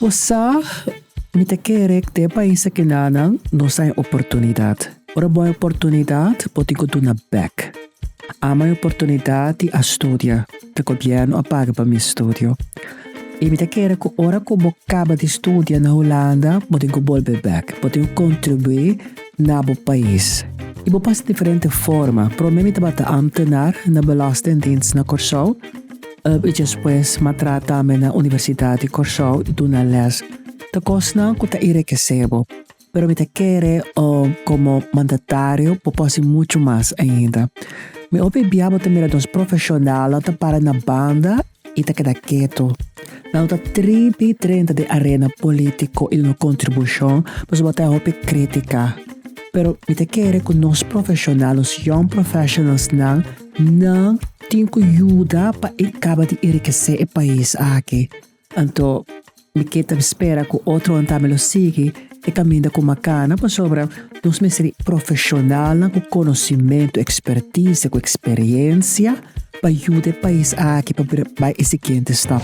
Bo sa, mi ta kere ku den e pais akinanan nos ta haña oportunidat. Ora bo haña oportunidat, bo tin ku duna bèk. Amo haña oportunidat di a studia, ta gobièrnu a paga pa mi studio. I mi ta kere ku ora ku bo kaba di studia na Hulanda, bo tin ku bolbe bèk. Bo tin ku kontribuí na bo pais. I bo pasa diferente forma. Promé mi tabata ámtenar na Belastingdienst na Kòrsou. I despues m'a traha tambe na Universidat di Kòrsou i duna lès. Ta kosnan ku ta irekesé bo. Pero mi ta kere komo mandatario bo por hasi muchu mas ainda. Mi hopi bia bo ta mira nos profeshonalnan ta para na banda i ta keda ketu. Nan no ta tribi drenta den arena polítiko i duna kontribushon pasobra bo ta hopi krítika. Pero mi ta kere ku nos profeshonal, nos young professionalsnan, nan tin ku yuda pa e kaba di enrikesé e pais aki. Anto mi ke ta spera ku otronan tambe lo sigui e kaminda ku Makana pasobra nos mester di profeshonalnan ku konosimentu, ekspertise, ku eksperensia pa yuda e pais aki pa bai e siguiente stap.